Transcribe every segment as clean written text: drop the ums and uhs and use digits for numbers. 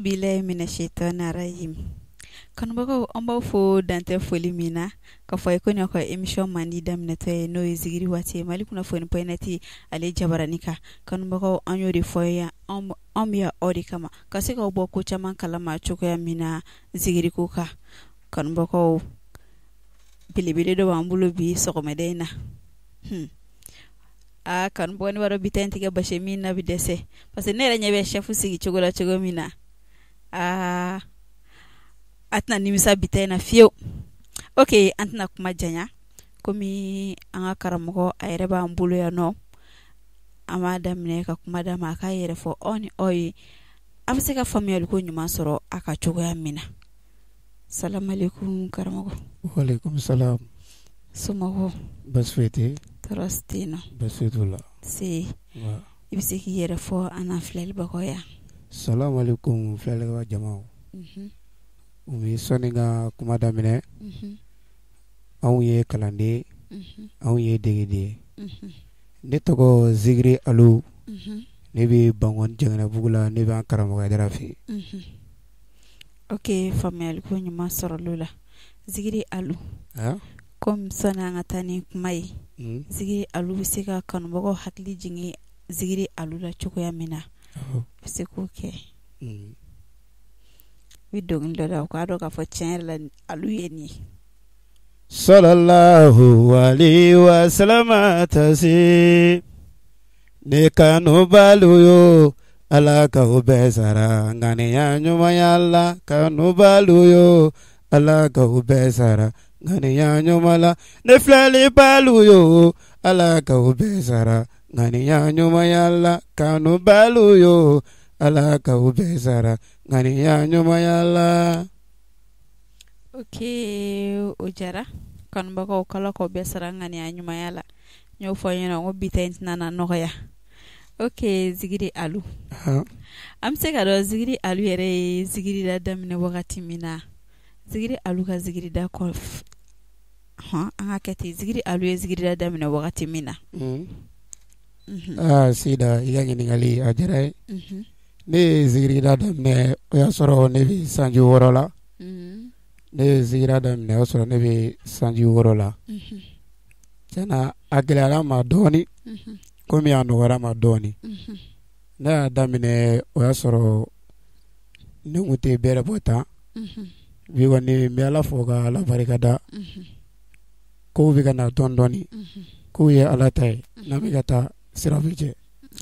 Auzubilahi mina shaitani rajim. Kanubagaw, an b'aw fo dantɛ foli min na, k'a fɔ ye ko nin ka émission mandi daminɛtɔ ye, n'o ye zikiri waati ye, Mali kunnafoni point net ale jabarani kan. Kanubagaw, an y'o de fɔ yan, anw bɛ yan aw de kama ka se k'aw bɔ ko caman kalama cogoya min na zikiriko kan. Kanubagaw, belebele dɔ b'an bolo bi sɔgɔmada in na. Aa kanubagaw, ne b'a dɔn bi ta in tɛ kɛ basi min na bɛ dɛsɛ, parce que ne yɛrɛ ɲɛ bɛ chef sigi cogo la cogo min na, aa a tɛna nimisa bi ta in na fiyewu. Ok, an tɛna kuma janya, komi an ka karamɔgɔ a yɛrɛ b'an bolo yan nɔ, an b'a daminɛ ka kuma d'a ma, a k'a yɛrɛ fɔ aw ni aw ye, a bɛ se ka faamuyaliko ɲuman sɔrɔ a ka cogoya min na. Salamalekum karamɔgɔ. Waaleykum salam. Somɔgɔw? Baasi foyi tɛ yen. Tɔɔrɔ si tɛ yen nɔ. Baasi foyi t'u la. Se. I bɛ se k'i yɛrɛ fɔ an n'a filɛlibagaw ya. Salamalekum filɛlikɛbaga jamaw. U bɛ sɔnni ka kuma daminɛ. Anw ye kalanden, anw ye degeden ye. Ne tɔgɔ Zikiri Alu. Ne bɛ Bankɔni Jɛngɛnɛbugu la, ne bɛ an karamɔgɔ Hayidara fɛ yen. Ok, faamuyaliko ɲuman sɔrɔla o la. Zikiri Alu, komi sɔnni an ka taa ni kuma ye, Zikiri Alu bɛ se ka kanubagaw hakili jigin Zikiri Alu la cogoya min na, i bɛ se k'o kɛ. I bɛ dɔnkili dɔ da, u k'a dɔn k'a fɔ tiɲɛ yɛrɛ la Alu ye nin ye. Sallallahu alaihi wa sallam tasi ne kanubalu yo, Ala ka u bɛɛ sara ŋaniya ɲumanya la. Kanubalu yo, Ala ka u bɛɛ sara ŋaniya ɲuman la. Ne filɛlibalu yo, Ala ka u bɛɛ sara ŋaniya ɲumanya la. Kanubalu yo, Ala ka u bɛɛ sara ŋaniya ɲumanya la. Ok, o jara kanubagaw, k'Ala k'aw bɛɛ sara ŋaniya ɲumanya la. N y'o fɔ aw ɲɛna ko bi ta in tɛna na nɔgɔya. Ok, Zikiri Alu, an bɛ se ka dɔn Zikiri Alu yɛrɛ ye zikirida daminɛ wagati min na, Zikiri Alu ka zikirida kɔ hɔn, an ka kɛ ten, Zikiri Alu ye zikirida daminɛ wagati min na. Aa Sida, i ka ɲininkali a diyara n ye. Ne ye zikirida daminɛ, o y'a sɔrɔ ne bɛ sanji 6 la. Ne ye zikirida daminɛ, o y'a sɔrɔ ne bɛ sanji 6 la. Tiɲɛna, a gɛlɛyara n ma dɔɔnin, komi a nɔgɔyara n ma dɔɔnin. Ne y'a daminɛ, o y'a sɔrɔ ne tun tɛ bɛrɛ bɔ tan. Bi kɔni, n bɛ Ala fo ka Ala barika da. Kow bɛ ka na dɔɔnin dɔɔnin. Kow ye Ala ta ye, n'an bɛ ka taa sira bɛ jɛ.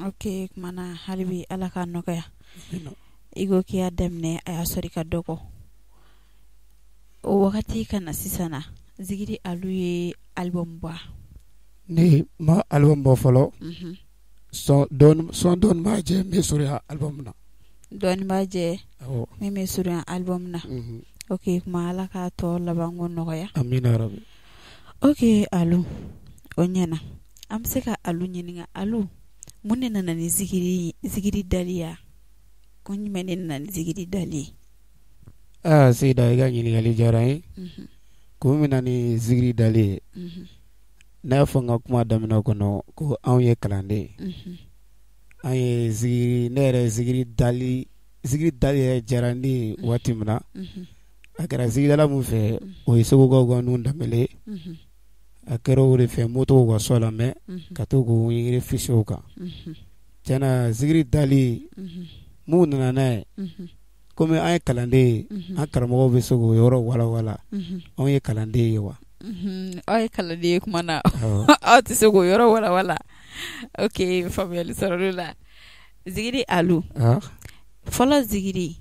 Ok, kuma na hali bi Ala k'a nɔgɔya. I ko k'i y'a daminɛ, a y'a sɔrɔ i ka dɔgɔ. O wagati ka na sisan na, Zikiri Alu ye album bɔ. Ne ma album bɔ fɔlɔ. Son dɔɔni b'a jɛ n bɛ surunya album na. Dɔɔni b'a jɛ min bɛ surunya album na. Ok, kuma Ala k'a tɔ labanko nɔgɔya. Amina yarabi. Ok Alu, o ɲɛna. An bɛ se ka Alu ɲininka. Alu, mun de nana ni zikiri dali ya? Kun jumɛn de nana ni zikiri dali ye? Aa Seyida, i ka ɲininkali diyara n ye. Kun min na ni zikiri dali ye, ne y'a fɔ n ka kuma daminɛ kɔnɔ ko anw ye kalanden ye. An ye zikiri, ne yɛrɛ zikiri dali, zikiri dali yɛrɛ diyara ne ye waati min na, a kɛra zikiridala min fɛ, o ye Segukaw ka Nuhu Danbɛlɛ ye. A kɛra o de fɛ, n b'o to k'u ka so lamɛn, ka to k'u réfléchir o kan. Tiɲɛna, zikiri dali mun nana n'a ye, komi an ye kalanden ye, an karamɔgɔw bɛ se k'o yɔrɔ walawala. Anw ye kalanden ye wa? Aw ye kalanden ye kuma na, aw tɛ se k'o yɔrɔ walawala. Ok, faamuyali sɔrɔla o la. Zikiri Alu, fɔlɔ zikiri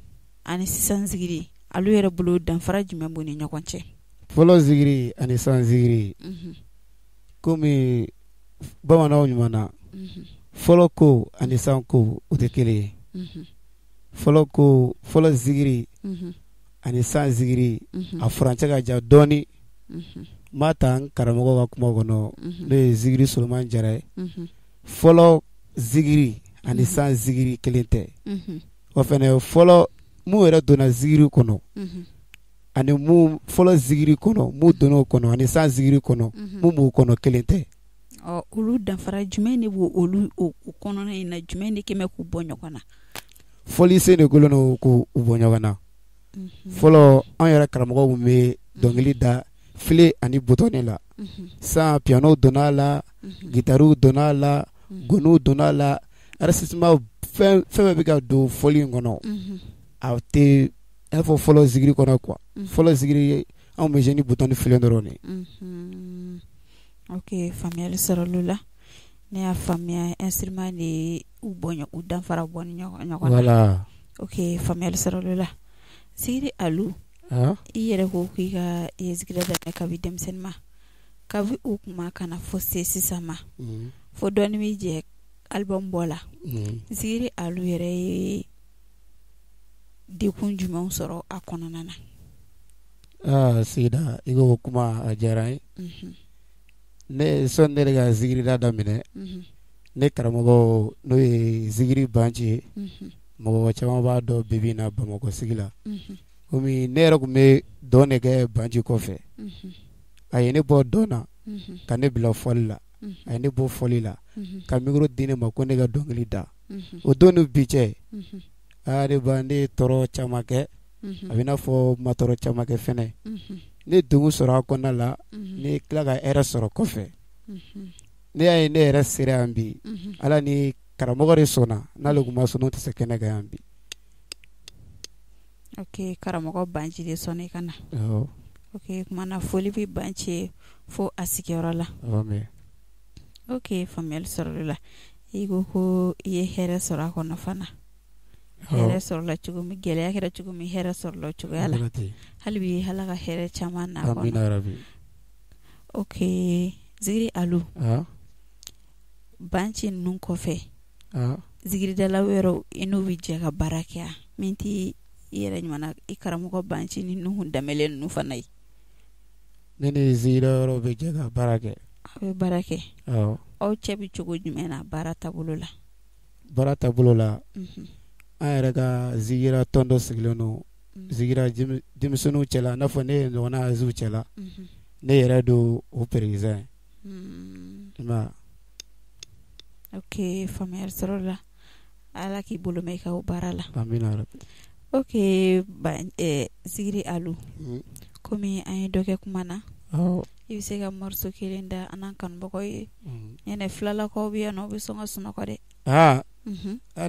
ani sisan zikiri, Alu yɛrɛ bolo danfara jumɛn b'u ni ɲɔgɔn cɛ? Fɔlɔ zikiri ani sisan zikiri, komi bamananw ɲuman na, fɔlɔ ko ani sisan ko o tɛ kelen ye. Fɔlɔ ko, fɔlɔ zikiri ani sisan zikiri, a furancɛ ka jan dɔɔnin. N b'a ta n karamɔgɔ ka kuma kɔnɔ, n'o ye Zikiri Solomani Jara ye. Fɔlɔ zikiri ani sisan zikiri kelen tɛ. O fana fɔlɔ mun yɛrɛ donna zikiri kɔnɔ, ani mun fɔlɔ zikiri kɔnɔ, mun donna o kɔnɔ ani sisan zikiri kɔnɔ, mun b'o kɔnɔ kelen tɛ. Ɔ, olu danfara jumɛn de b'o olu o kɔnɔna in na, jumɛn de kɛmɛ k'u bɔ ɲɔgɔn na? Fɔlisen de kɛlen don k'u bɔ ɲɔgɔn na. Fɔlɔ, an yɛrɛ karamɔgɔw tun bɛ dɔnkili da filen ani bouton la. Sisan piano donna a la, guitare donna a la, gɔniw donna a la, enregistrement, fɛn fɛn bɛ ka don fɔli in kɔnɔ, a tɛ i n'a fɔ fɔlɔ zikiri kɔnɔ quoi. Fɔlɔ zikiri, anw bɛ jouer ni bouton ni filen dɔrɔn de ye. Ok, faamuyali sɔrɔla o la. Ne y'a faamuya, instrument de ye u bɔ, u danfara bɔ ni ɲɔgɔn na. Voilà. Ok, faamuyali sɔrɔla o la. Zikiri Alu, i yɛrɛ ko k'i ka i ye zikiri daminɛ kabi denmisɛnnin ma, kabi o kuma ka na fo se sisan ma, fo dɔɔni bɛ jɛ album bɔ la. Zikiri Alu yɛrɛ ye dekun jumɛnw sɔrɔ a kɔnɔna na? Aa Seyida, i ko kuma a diyara n ye. Ne sɔnni ne yɛrɛ ka zikirida daminɛ, ne karamɔgɔ, n'o ye zikiri Banci ye, mɔgɔ caman b'a dɔn bi bi in na Bamakɔ sigi la. Komi ne yɛrɛ tun bɛ dɔn de kɛ Banci kɔfɛ, a ye ne bɔ dɔn na ka ne bila fɔli la. A ye ne bɔ fɔli la ka micro di ne ma ko ne ka dɔnkili da. O don ni bi cɛ, aa ne ba, ne ye tɔɔrɔ caman kɛ, a bɛ n'a fɔ ma tɔɔrɔ caman kɛ fɛnɛ. Ne ye degun sɔrɔ a kɔnɔna la, ne tila ka hɛrɛ sɔrɔ kɔfɛ. Ne y'a ye ne yɛrɛ sera yan bi, Ala ni karamɔgɔ de sɔnna. N'ale tun ma sɔn, ne tɛ se kɛnɛ kan yan bi. Ok, karamɔgɔ Banci de sɔnna i ka na. Ok, kuma na foli bɛ Banci ye fo a sigiyɔrɔ la. Ok, faamuyali sɔrɔla la. I ko ko i ye hɛrɛ sɔrɔ a kɔnɔ fana. Hɛrɛ sɔrɔla cogo min, gɛlɛya kɛra cogo min, hɛrɛ sɔrɔla o cogoya la. Hali bi Ala ka hɛrɛ caman n'a kɔnɔ. Ok, Zikiri Alu, Banci ninnu kɔfɛ, zikiridala wɛrɛw, i n'u bɛ jɛ ka baara kɛ min tɛ i yɛrɛ ɲuman i karamɔgɔ Banci ni Nuhu Danbɛlɛ ninnu fana ye? Ne ni zikirida wɛrɛw bɛ jɛ ka baara kɛ. Aw bɛ baara kɛ. Aw cɛ bɛ cogo jumɛn na baara taabolo la? Baara taabolo la, an yɛrɛ ka zikira tɔn dɔ sigilen don zikira denmisɛnninw cɛla, n'a fɔ ne ye ɲɔgɔnna aziw cɛla, ne yɛrɛ don o président ye. Ok, faamuyali sɔrɔla la. Ala k'i bolo mɛn i ka o baara la. Amina. Ok, Zikiri Alu, komi an ye dɔ kɛ kuma na, i bɛ se ka morceau kelen da an n'an kanubagaw ye. Ɲɛnɛ filalakaw bɛ yan nɔ, u bɛ sɔn ka sunɔgɔ dɛ. Aa,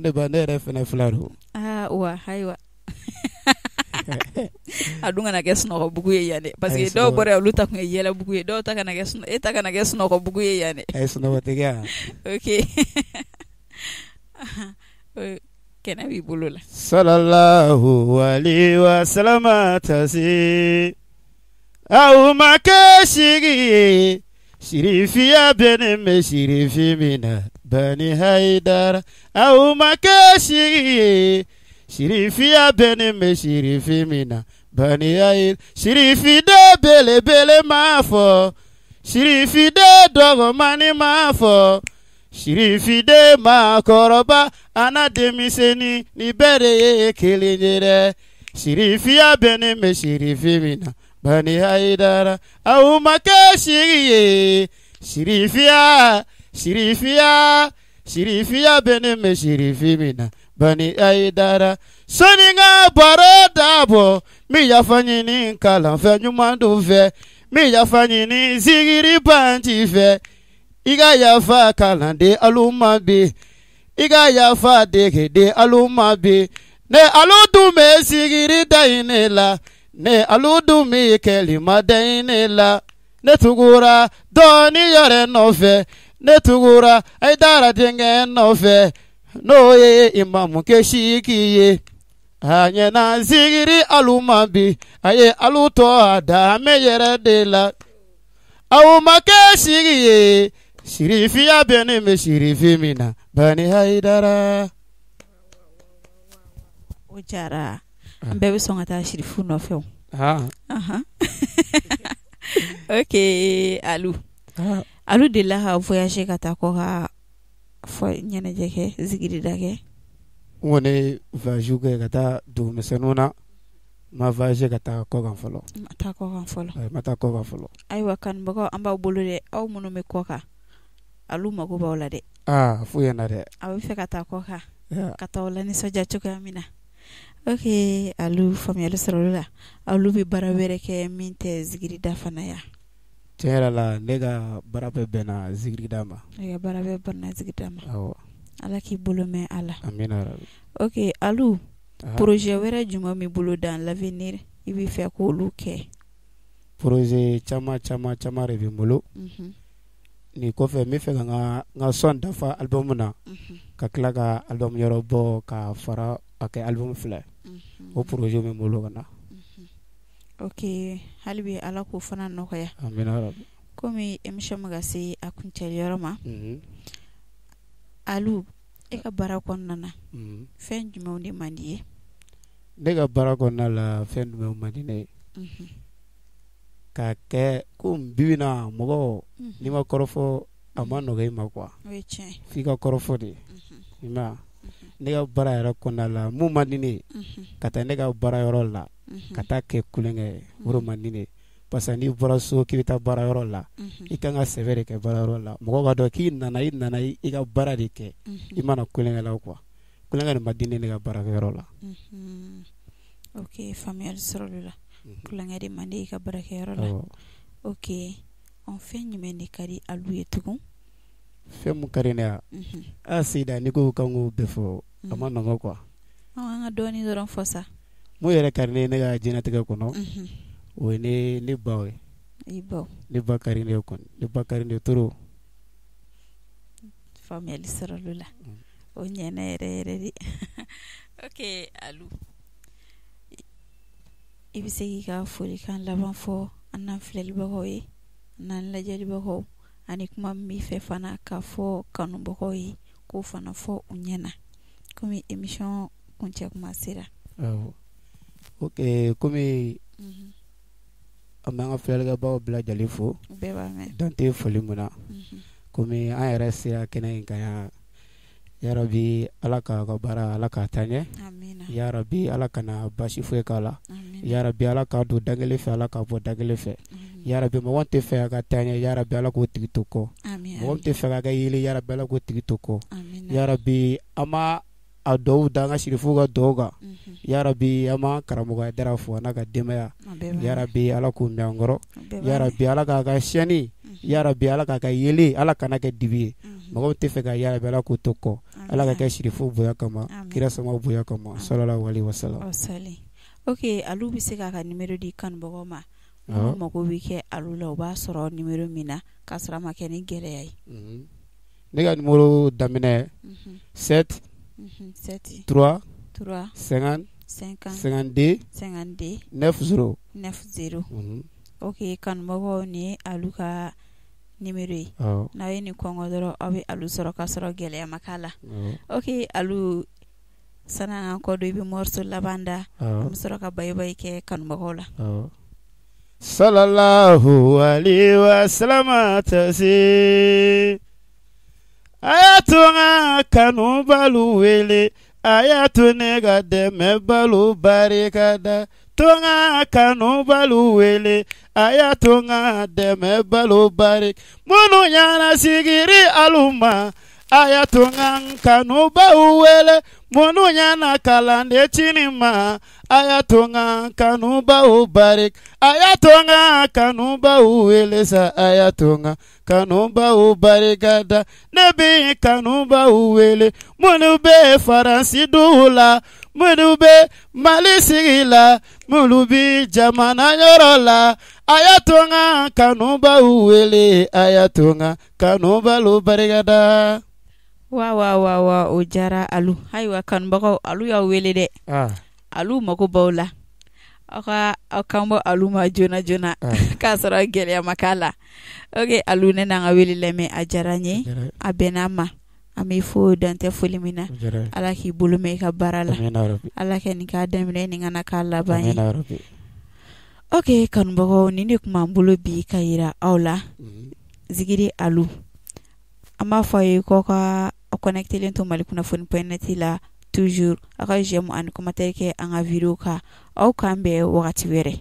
ne ba, ne yɛrɛ fana fila don. Aa wa ayiwa, a dun kana kɛ sunɔgɔbugu ye yan dɛ, parce que dɔw bɔra yan, olu ta tun ye yɛlɛbugu ye, dɔw ta kana kɛ, e ta kana kɛ sunɔgɔbugu ye yan dɛ. Ayi, sunɔgɔ tɛ kɛ yan. Ok, kɛnɛ b'i bolo la. Sallallahu alaihi wa sallam tasi aw ma kɛ sigi ye, sirifiya bɛ ne bɛ sirifi min na, Bani Hayidara. Aw ma kɛ sigi ye, sirifiya bɛ ne bɛ sirifi min na, Bani Hayidara. Sirifiden belebele ma fɔ, sirifiden dɔgɔmani ma fɔ, sirifiden maakɔrɔba ana denmisɛnnin, ni bɛɛ de ye kelen ye dɛ. Sirifiya bɛ ne bɛ sirifi min na, Bani Hayidara. Aw ma kɛ sigi ye, sirifiya, sirifiya, sirifiya bɛ ne bɛ sirifi min na, Bani Hayidara. Sɔnni ka baro dabɔ, n bɛ yafa ɲini kalanfɛn ɲuman dɔ fɛ, n bɛ yafa ɲini zikiri Banci fɛ. I ka yafa kalanden alu ma bi, i ka yafa degeden alu ma bi. Ne alu dun bɛ zikiri da in ne la, ne alu dun bɛ kɛlima da in ne la. Ne tugura dɔɔni yɛrɛ nɔfɛ, ne tugura Hayidara denkɛ nɔfɛ, n'o ye Imamu Kesiki ye. A ɲɛna zikiri alu ma bi, a ye alu tɔ a danbe yɛrɛ de la. Aw ma kɛ sigi ye, sirifiya bɛ ne bɛ sirifi min na, Bani Hayidara. O jara, an bɛɛ bɛ sɔn ka taa sirifu nɔfɛ o. Ok, Alu, Alu delila ka voyager ka taa kɔ ka fɔ ɲɛnajɛ kɛ, zikirida kɛ? N kɔni ye voyage kɛ ka taa dugumisɛnninw na, n ma voyager ka taa kɔkan fɔlɔ. Ma taa kɔkan fɔlɔ. Ma taa kɔkan fɔlɔ. Ayiwa kanubagaw, an b'aw bolo dɛ, aw minnu bɛ kɔkan, alu mago b'aw la dɛ. Aa, f'u ɲɛna dɛ. Aw bɛ fɛ ka taa kɔkan. Ka taa la nisɔndiya cogoya min na. Ok Alu, faamuyali sɔrɔ la. Alu bɛ baara wɛrɛ kɛ min tɛ zikirida fana ya? Tiɲɛ yɛrɛ la, ne ka baara bɛɛ bɛnna zikirida ma. E ka baara bɛɛ bɛnna zikirida ma. Awɔ. Ala k'i bolo mɛn a la. Amina yarabi. Ok Alu, projet wɛrɛ jumɛn b'i bolo dans l'avenir i bɛ fɛ k'olu kɛ? Projet caman caman caman de bɛ n bolo. Nin kɔfɛ, n bɛ fɛ ka n ka son dafa album na, ka tila ka album yɔrɔ bɔ ka fara a kɛ album 2. O projet bɛ n bolo ka na. Ok, hali bi Ala k'o fana nɔgɔya. Amina yarabi. Komi émission bɛ ka se a kuncɛli yɔrɔ ma. Alu, e ka baara kɔnɔna na, fɛn jumɛnw de man di ye? Ne ka baara kɔnɔna la, fɛn jumɛnw man di ne ye? Ka kɛ ko bi na mɔgɔ n'i ma kɔrɔfɔ a ma nɔgɔ i ma quoi. F'i ka kɔrɔfɔ de. I ma ne ka baara yɛrɛ kɔnɔna la, mun man di ne ye, ka taa ne ka baara yɔrɔ la ka taa kɛ kulonkɛ ye, o de man di ne ye. Parce que n'i bɔra so k'i bɛ taa baara yɔrɔ la, i kan ka sɛbɛ de kɛ baara yɔrɔ la. Mɔgɔ b'a dɔn k'i nana, i nana i ka baara de kɛ, i mana kulonkɛ la quoi. Kulonkɛ de man di ne ka baarakɛyɔrɔ la. Ok, faamuyali sɔrɔ la. Kulonkɛ de man di i ka baarakɛyɔrɔ la. Ok, fɛn jumɛn de ka di Alu ye tugun? Fɛn mun ka di ne ye? Aa Seyida, n'i ko k'an k'o bɛɛ fɔ, a ma nɔgɔn quoi. An ka dɔɔnin dɔrɔn fɔ sa. Mun yɛrɛ ka di ne ye ne ka diɲɛlatigɛ kɔnɔ, o ye ne baw ye. I baw. Ne ba ka di ne ye kɔni, ne ba ka di ne ye trop. Faamuyali sɔrɔ la. O ɲɛna yɛrɛ yɛrɛ de. Ok Alu, i bɛ se k'i ka folikan laban fɔ an n'an filɛlibagaw ye, n'an lajɛlibagaw, ani kuma min b'i fɛ fana k'a fɔ kanubagaw ye, k'o fana fɔ u ɲɛna komi émission kuncɛ kuma sera. Awɔ. Ok, komi an b'an ka filɛlikɛbagaw bɛɛ lajɛlen fo. Bɛɛ b'a mɛn. Dan tɛ foli min na. Komi an yɛrɛ sera kɛnɛ in kan yan, yarabi Ala k'a ka baara Ala k'a taa ɲɛ. Amina. Yarabi Ala kana basi foyi k'a la. Yarabi Ala k'a don da kelen fɛ, Ala k'a bɔ da kelen fɛ. Yarabi mɔgɔ tɛ fɛ a ka taa ɲɛ, yarabi Ala k'o tigi to kɔ. Mɔgɔ tɛ fɛ ka kɛ yeli, yarabi Ala k'o tigi to kɔ. Yarabi an ma a dɔw da an ka sirifu ka dɔw kan. Yarabi an ma karamɔgɔ Hayidara fo a n'a ka denbaya. Yarabi Ala k'u mɛn an kɔrɔ. Yarabi Ala k'a ka sɛni, yarabi Ala k'a ka yeli, Ala kana kɛ dibi ye. Mɔgɔw tɛ fɛ ka yarabi Ala k'o to kɔ. Ala ka kɛ sirifu bonya kama, kira sama bonya kama, sallallahu alaihi wasallam. Ok, Alu bɛ se k'a ka numéro di kanubagaw ma. Minnu mago bɛ kɛ Alu la, u b'a sɔrɔ numéro min na k'a sɔrɔ a ma kɛ ni gɛlɛya ye. Ne ka numéro daminɛ 7 7 3 3 50 50 52 52 90 90. Ok, kanubagaw, nin ye Alu ka numéro ye. N'aw ye nin kɔngɔ dɔrɔn, aw bɛ Alu sɔrɔ k'a sɔrɔ gɛlɛya ma k'a la. Ok Alu, sani an kɔ don, i bɛ morceau laban da, an bɛ sɔrɔ ka bayi bayi kɛ kanubagaw la. Sallallahu alaihi wa sallam tasi. A y'a to n ka kanubalu wele, a y'a to ne ka dɛmɛbalu barikada. To n ka kanubalu wele, a y'a to n ka dɛmɛbalu barik. Minnu ɲana sigiri alu ma, a y'a to n ka kanubaw wele. Minnu ɲana kalanden cini ma, a y'a to n ka kanubaw barik. A y'a to n ka kanubaw wele sa, a y'a to n ka kanubaw barikada. Ne bɛ kanubaw wele, minnu bɛ Faransi dugu la, minnu bɛ Mali sigi la, minnu bɛ jamana yɔrɔ la, a y'a to n ka kanubaw wele, a y'a to n ka kanubaw barikada. Wa wa wa wa, o diyara Alu. Ayiwa kanubagaw, Alu y'aw wele dɛ. Alu mago b'aw la. Aw ka aw kan bɔ Alu ma joona joona k'a sɔrɔ gɛlɛya ma k'a la. Ok Alu, ne n'an ka wele lamɛn, a diyara n ye, a bɛnna an ma. An b'i fo dantɛ foli min na. Ala k'i bolo mɛn i ka baara la. Ala ka nin k'a daminɛ, nin kana k'a laban ye. Ok kanubagaw, nin de tun b'an bolo bi ka yira aw la. Zikiri Alu, an b'a fɔ a ye k'aw ka aw connecté to Mali kunnafoni.net la toujours, aw ka j'aime ani commentaire kɛ an ka vidéo kan. Aw k'an bɛn wagati wɛrɛ.